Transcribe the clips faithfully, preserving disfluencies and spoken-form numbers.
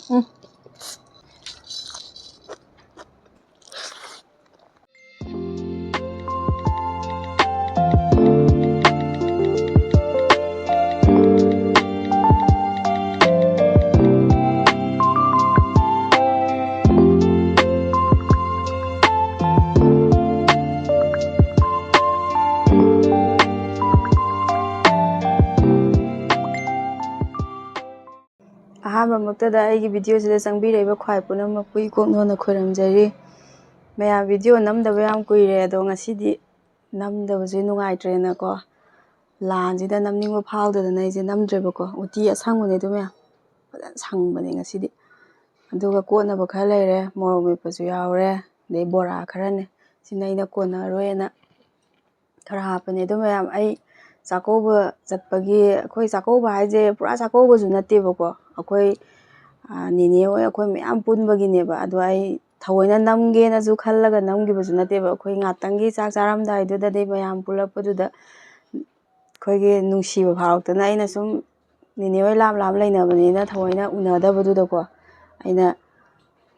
ꯎꯝ꯫ ꯑꯍꯥꯟꯕꯃꯛꯇꯗ ꯑꯩꯒꯤ ꯚꯤꯗꯤꯑꯣꯁꯤꯗ ꯆꯪꯕꯤꯔꯛꯏꯕ ꯈ꯭ꯋꯥꯏ ꯄꯨꯝꯅꯃꯛꯄꯨ ꯏꯀꯣꯛ ꯅꯣꯟꯅ ꯈꯣꯏꯔꯝꯖꯔꯤ꯫ ꯃꯌꯥꯝ, ꯚꯤꯗꯤꯑꯣ ꯅꯝꯗꯕ ꯌꯥꯝ ꯀꯨꯏꯔꯦ, ꯑꯗꯣ ꯉꯁꯤꯗꯤ ꯅꯝꯗꯕꯁꯦ ꯅꯨꯡꯉꯥꯏꯇ꯭ꯔꯦꯅꯀꯣ, ꯂꯥꯟꯁꯤꯗ ꯅꯝꯅꯤꯡꯕ ꯐꯥꯎꯗꯗꯅ ꯑꯩꯁꯦ ꯅꯝꯗ꯭ꯔꯦꯕꯀꯣ꯫ ꯎꯇꯤ ꯑꯁꯪꯕꯅꯦ ꯑꯗꯨ ꯃꯌꯥꯝ, ꯐꯖꯅ ꯁꯪꯕꯅꯦ ꯉꯁꯤꯗꯤ꯫ ꯑꯗꯨꯒ ꯀꯣꯠꯅꯕ ꯈꯔ ꯂꯩꯔꯦ, ꯃꯣꯔꯣꯛ ꯃꯦꯠꯄꯁꯨ ꯌꯥꯎꯔꯦ, ꯑꯗꯩ ꯕꯣꯔꯥ ꯈꯔꯅꯦ, ꯁꯤꯅ ꯑꯩꯅ ꯀꯣꯟꯅꯔꯣꯏꯅ ꯈꯔ ꯍꯥꯞꯄꯅꯦ꯫ ꯑꯗꯨ ꯃꯌꯥꯝ, ꯑꯩ ꯆꯥꯛꯀꯧꯕ ꯆꯠꯄꯒꯤ, ꯑꯩꯈꯣꯏ ꯆꯥꯛꯀꯧꯕ ꯍꯥꯏꯁꯦ ꯄꯨꯔꯥ ꯆꯥꯛꯀꯧꯕꯁꯨ ꯅꯠꯇꯦꯕꯀꯣ, ꯑꯩꯈꯣꯏ, ꯑ, ꯅꯦꯅꯦ ꯍꯣꯏ, ꯑꯩꯈꯣꯏ ꯃꯌꯥꯝ ꯄꯨꯟꯕꯒꯤꯅꯦꯕ꯫ ꯑꯗꯣ ꯑꯩ ꯊꯑꯣꯏꯅ ꯅꯝꯒꯦꯅꯁꯨ ꯈꯜꯂꯒ ꯅꯝꯈꯤꯕꯁꯨ ꯅꯠꯇꯦꯕ꯫ ꯑꯩꯈꯣꯏ ꯉꯥꯛꯇꯪꯒꯤ ꯆꯥꯛ ꯆꯥꯔꯝꯗꯥꯏꯗꯨꯗꯗꯤ ꯃꯌꯥꯝ ꯄꯨꯜꯂꯛꯄꯗꯨꯗ ꯑꯩꯈꯣꯏꯒꯤ ꯅꯨꯡꯁꯤꯕ ꯐꯥꯎꯔꯛꯇꯅ ꯑꯩꯅ ꯁꯨꯝ, ꯅꯦꯅꯦ ꯍꯣꯏ ꯂꯥꯞ ꯂꯥꯞ ꯂꯩꯅꯕꯅꯤꯅ ꯊꯑꯣꯏꯅ ꯎꯅꯗꯕꯗꯨꯗꯀꯣ, ꯑꯩꯅ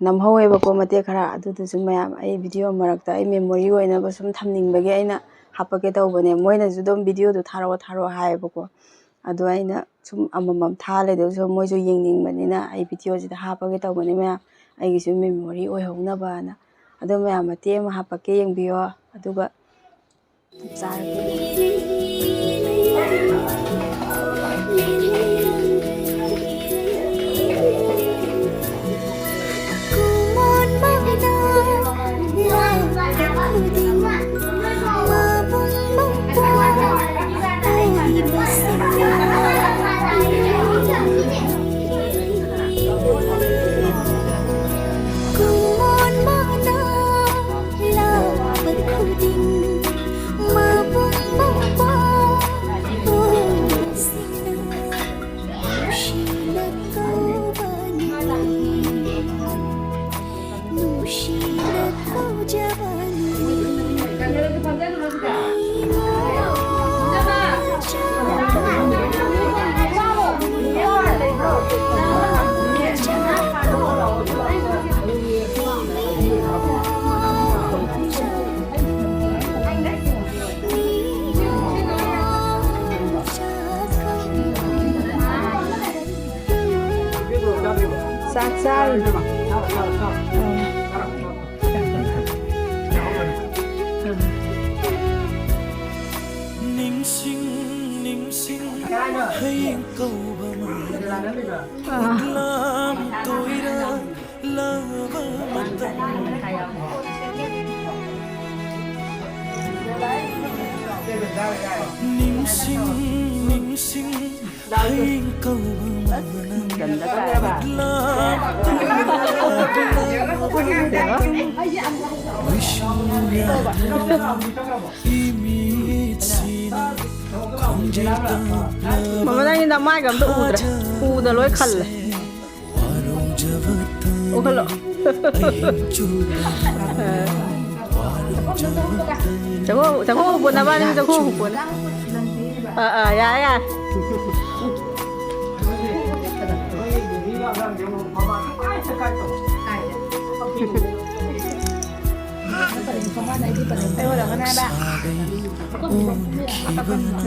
ꯅꯝꯍꯧꯋꯦꯕꯀꯣ ꯃꯇꯦꯛ ꯈꯔ꯫ ꯑꯗꯨꯗꯨꯁꯨ ꯃꯌꯥꯝ ꯑꯩ ꯚꯤꯗꯤꯑꯣ ꯃꯔꯛꯇ ꯑꯩ ꯃꯦꯃꯣꯔꯤ ꯑꯣꯏꯅꯕ ꯁꯨꯝ ꯊꯝꯅꯤꯡꯕꯒꯤ ꯑꯩꯅ ꯍꯥꯞꯄꯛꯀꯦ ꯇꯧꯕꯅꯦ꯫ ꯃꯣꯏꯅꯁꯨ ꯑꯗꯨꯝ ꯚꯤꯗꯤꯑꯣꯗꯣ ꯊꯥꯔꯛꯑꯣ, ꯊꯥꯔꯛꯑꯣ ꯍꯥꯏꯌꯦꯕꯀꯣ꯫ ꯑꯗꯣ ꯑꯩꯅ ꯁꯨꯝ ꯑꯃꯃꯝ ꯊꯥ ꯂꯩꯗꯧꯁꯨ ꯃꯣꯏꯁꯨ ꯌꯦꯡꯅꯤꯡꯕꯅꯤꯅ ꯑꯩ ꯚꯤꯗꯤꯑꯣꯁꯤꯗ ꯍꯥꯞꯄꯒꯦ ꯇꯧꯕꯅꯦ ꯃꯌꯥꯝ, ꯑꯩꯒꯤꯁꯨ ꯃꯦꯃꯣꯔꯤ ꯑꯣꯏꯍꯧꯅꯕꯅ꯫ ꯑꯗꯣ ꯃꯌꯥꯝ, ꯃꯇꯦꯛ ꯑꯃ ꯍꯥꯞꯄꯛꯀꯦ, ꯌꯦꯡꯕꯤꯌꯣ꯫ ꯑꯗꯨꯒ ꯆꯞ ꯆꯥꯔꯒꯦ꯫ ꯆꯥꯔꯤꯅꯦ꯫ ꯅꯤꯡꯁꯤꯡ ꯅꯤꯡꯁꯤꯡ ꯍꯌꯦꯡ ꯀꯧꯕ ꯃꯥꯅ ꯂꯥꯝ ꯇꯣꯏꯔ ꯂꯥꯕ ꯃꯇꯝ꯫ ꯅꯤꯡꯁꯤꯡ ꯅꯤꯡꯁꯤꯡ ꯍꯌꯦꯡ ꯀꯧꯕ ꯃꯥꯅ ꯂꯥꯝ ꯇꯣꯏꯔ ꯂꯥꯕ ꯃꯇꯝ꯫ ꯏꯃꯤꯠꯁꯤꯅ ꯈꯣꯡꯖꯦꯜ ꯇꯞꯂꯕ ꯃꯃꯥ, ꯅꯪꯒꯤ ꯅꯃꯥꯏꯒ ꯑꯝꯇ ꯎꯗ꯭ꯔꯦ꯫ ꯎꯗ ꯂꯣꯏ ꯈꯜꯂꯦ꯫ ꯎꯈꯠꯂꯣ꯫ ꯆꯥꯛꯈꯨꯝ, ꯆꯥꯛꯈꯨꯝ ꯍꯨꯞꯄꯣ, ꯅꯕꯥꯅꯤ ꯆꯥꯛꯈꯨꯝ ꯍꯨꯞꯄꯣꯅꯦ꯫ ꯑꯥ, ꯑꯥ, ꯌꯥꯔꯦ, ꯌꯥꯔꯦ꯫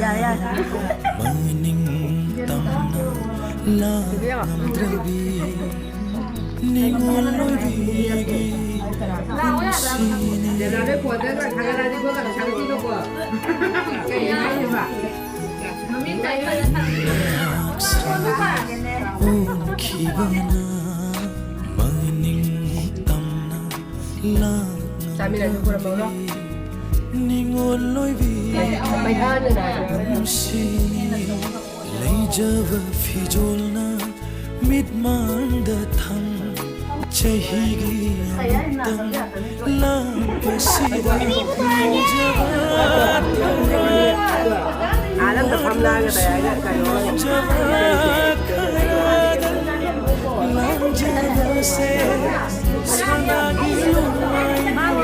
ꯌꯥꯔꯦ, ꯌꯥꯔꯦ꯫ ꯃꯅꯤꯡ ꯇꯝꯅ ꯂꯥꯛꯂꯝꯗ꯭ꯔꯕꯤ ꯅꯤꯉꯣꯜ ꯑꯣꯏꯕꯤꯒꯤ ꯄꯨꯟꯁꯤꯅꯤ꯫ ꯎꯈꯤꯕꯅ ꯃꯅꯤꯡ ꯇꯝꯅ ꯂꯥꯛꯂꯝꯗ꯭ꯔꯕꯤ ꯅꯤꯉꯣꯜ ꯑꯣꯏꯕꯤ ꯄꯨꯟꯁꯤ ꯂꯩꯖꯕ ꯐꯤꯖꯣꯜꯅ ꯃꯤꯠꯃꯥꯡꯗ ꯊꯝ ꯆꯍꯤꯒꯤ ꯑꯃꯨꯛꯇꯪ ꯂꯥꯛꯄꯁꯤꯗ ꯃꯥꯡꯖꯕ ꯊꯧꯔꯥꯡ ꯃꯥꯡꯖꯕ ꯈꯔꯗ ꯂꯥꯡꯖꯕꯁꯦ ꯁꯅꯥꯒꯤ ꯂꯨꯃꯥꯏ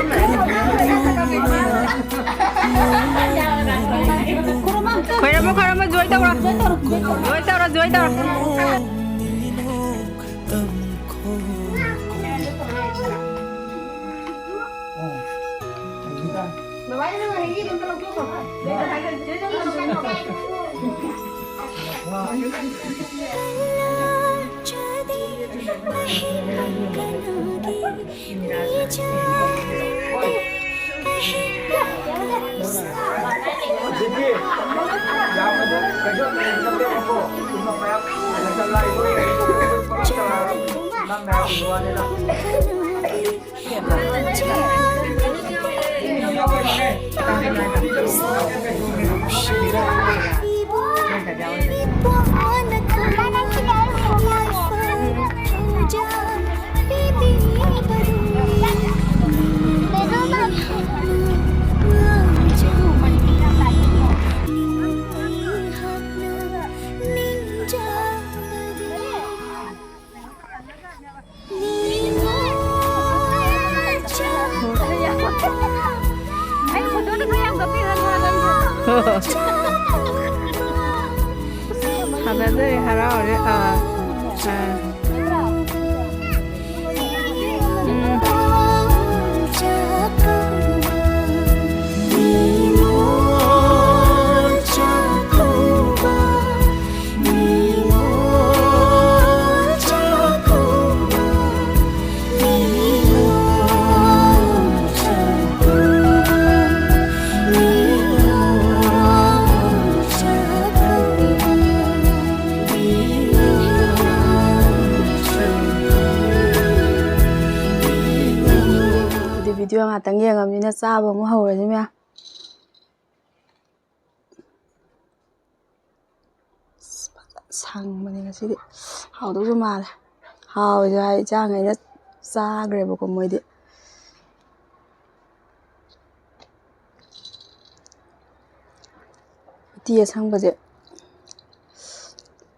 ꯈꯨꯝꯗꯨꯅ ꯈꯣꯏꯔꯝꯃꯣ, ꯈꯣꯏꯔꯝꯃꯣ, ꯖꯣꯏ ꯇꯧꯔꯣ꯫ ꯖꯣꯏ ꯇꯧꯔꯣ, ꯖꯣꯏ ꯇꯧꯔꯣ꯫ ꯁꯥꯟꯅꯖꯔꯦ, ꯍꯔꯥꯎꯔꯦ꯫ ꯑꯥ, ꯑꯥ꯫ ꯎꯝ꯫ ꯑꯗꯨꯗꯤ video ꯉꯥꯛꯇꯪ ꯌꯦꯡꯉꯕꯅꯤꯅ ꯆꯥꯕ ꯑꯃꯨꯛ ꯍꯧꯔꯁꯤ ꯃꯌꯥꯝ꯫ ꯑꯁ, ꯐꯖꯅ ꯁꯪꯕꯅꯦ ꯉꯁꯤꯗꯤ꯫ ꯍꯥꯎꯗꯧꯁꯨ ꯃꯥꯜꯂꯦ꯫ ꯍꯥꯎꯋꯦꯁꯨ ꯍꯥꯏ, ꯏꯆꯥꯉꯩꯅ ꯆꯥꯈ꯭ꯔꯦꯕꯀꯣ ꯃꯣꯏꯗꯤ꯫ ꯎꯇꯤ ꯑꯁꯪꯕꯁꯦ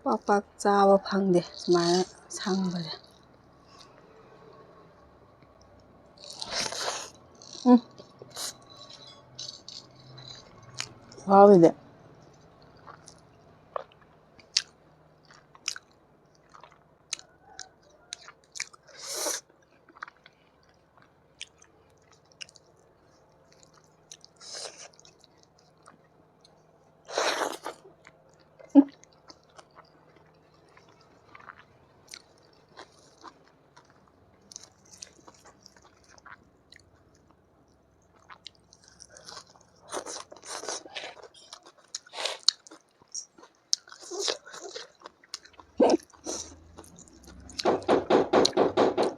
ꯄꯥꯛ ꯄꯥꯛ ꯆꯥꯕ ꯐꯪꯗꯦ, ꯁꯨꯃꯥꯏꯅ ꯑꯁꯪꯕꯁꯦ꯫ ꯎꯝ꯫ ꯈꯨꯍꯥꯎꯁꯤꯗꯤ꯫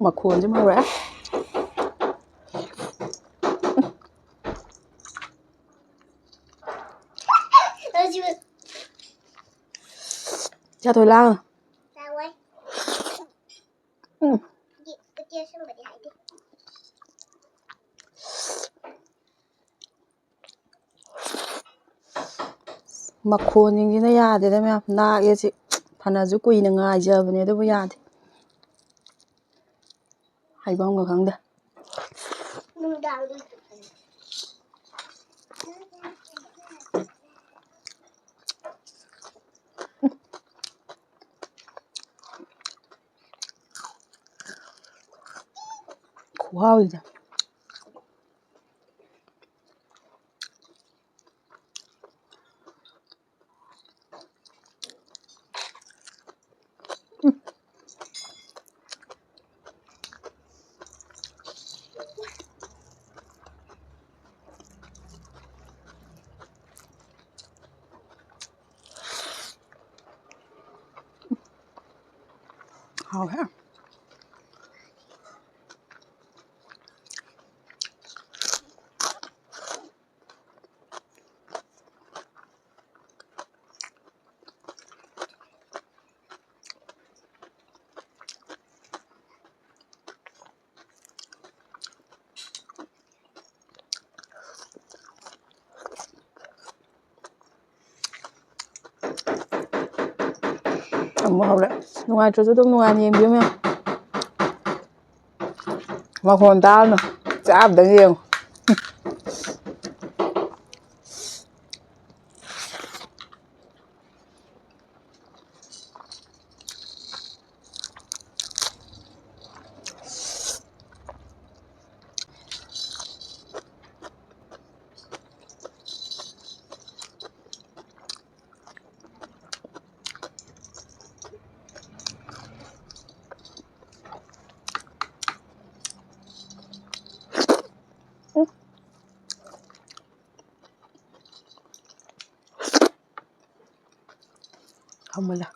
ꯃꯈꯣꯟꯁꯤꯃ ꯍꯧꯔꯛꯑꯦ꯫ ꯆꯥꯊꯣꯏ ꯂꯥꯡ꯫ ꯎꯝ꯫ ꯃꯈꯣꯟꯁꯤꯡꯁꯤꯅ ꯌꯥꯗꯦꯗ ꯃꯌꯥꯝ꯫ ꯅꯥꯛꯑꯦ ꯁꯤ꯫ ꯐꯅꯁꯨ ꯀꯨꯏꯅ ꯉꯥꯏꯖꯕꯅꯦ, ꯑꯗꯨꯕꯨ ꯌꯥꯗꯦ꯫ ꯍꯥꯏꯕꯝꯒ ꯈꯪꯗꯦ꯫ ꯈꯨꯍꯥꯎꯁꯤꯗꯤ꯫ ꯍꯥꯎꯋꯦ꯫ ꯑꯃꯨꯛ ꯍꯧꯔꯦ꯫ ꯅꯨꯡꯉꯥꯏꯇ꯭ꯔꯁꯨ ꯑꯗꯨꯝ ꯅꯨꯡꯉꯥꯏꯅ ꯌꯦꯡꯕꯤꯌꯨ ꯃꯌꯥꯝ꯫ ꯃꯈꯣꯟ ꯇꯥꯔꯅꯨ꯫ ꯆꯥꯕꯗꯪ ꯌꯦꯡꯉꯨ꯫ ꯈꯝꯃꯨꯜꯂꯦ꯫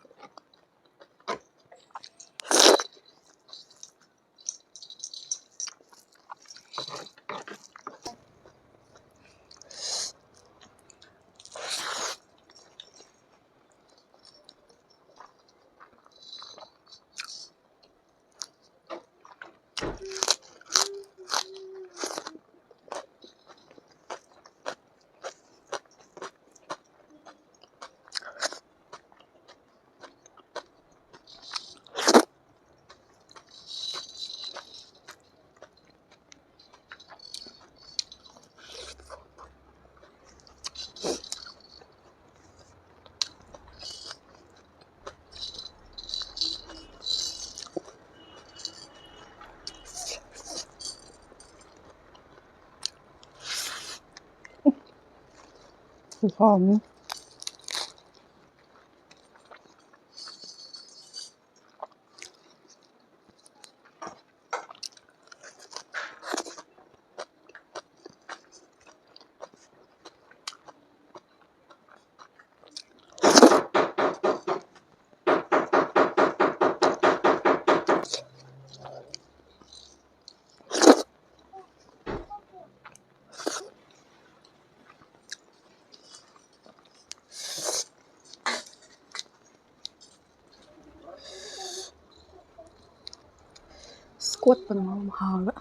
ꯍꯥꯎꯅꯤ꯫ ꯀꯣꯠꯄꯅ ꯃꯔꯣꯟ ꯑꯃ ꯍꯥꯎꯔꯒ꯫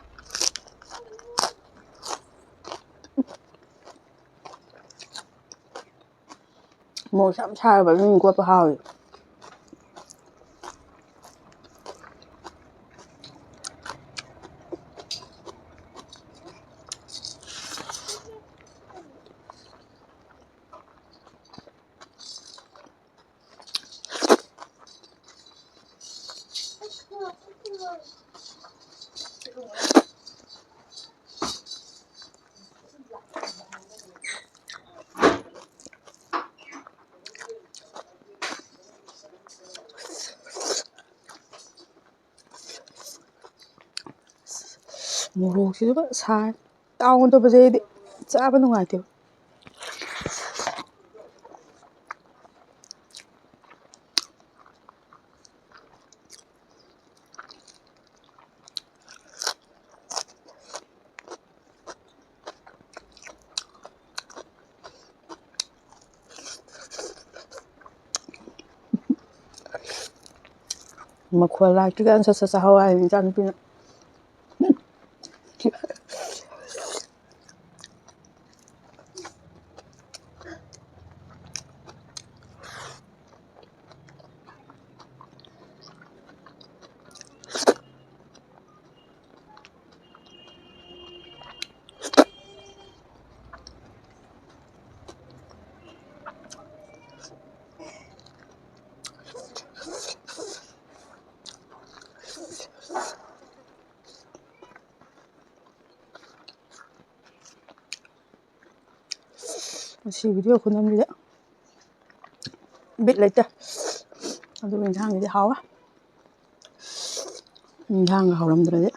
ꯃꯣꯔꯣꯛꯁꯦ ꯌꯥꯝ ꯁꯥꯔꯕ, ꯑꯗꯨꯅ ꯀꯣꯠꯄ ꯍꯥꯎꯋꯦ꯫ ꯃꯣꯔꯣꯛꯁꯤꯁꯨ ꯁꯥꯏ꯫ ꯇꯥꯎꯒꯗꯕꯁꯦ ꯑꯩꯗꯤ ꯆꯥꯕ ꯅꯨꯡꯉꯥꯏꯇꯦꯕ꯫ ꯃꯈꯣꯜ ꯂꯥꯛꯇ꯭ꯔꯤꯀꯥꯟ ꯁꯠ ꯁꯠ ꯆꯥꯍꯧ ꯍꯥꯏꯅꯤ ꯏꯆꯥꯅꯨꯄꯤꯅ꯫ ꯁꯤ ꯚꯤꯗꯤꯑꯣ ꯈꯨꯅꯝꯁꯤꯗ ꯕꯤꯠ ꯂꯩꯇꯦ꯫ ꯑꯗꯨꯒ ꯏꯟꯁꯥꯡꯁꯤꯗꯤ ꯍꯥꯎꯋꯦ꯫ ꯏꯟꯁꯥꯡꯒ ꯍꯥꯎꯔꯝꯗ꯭ꯔꯗꯤ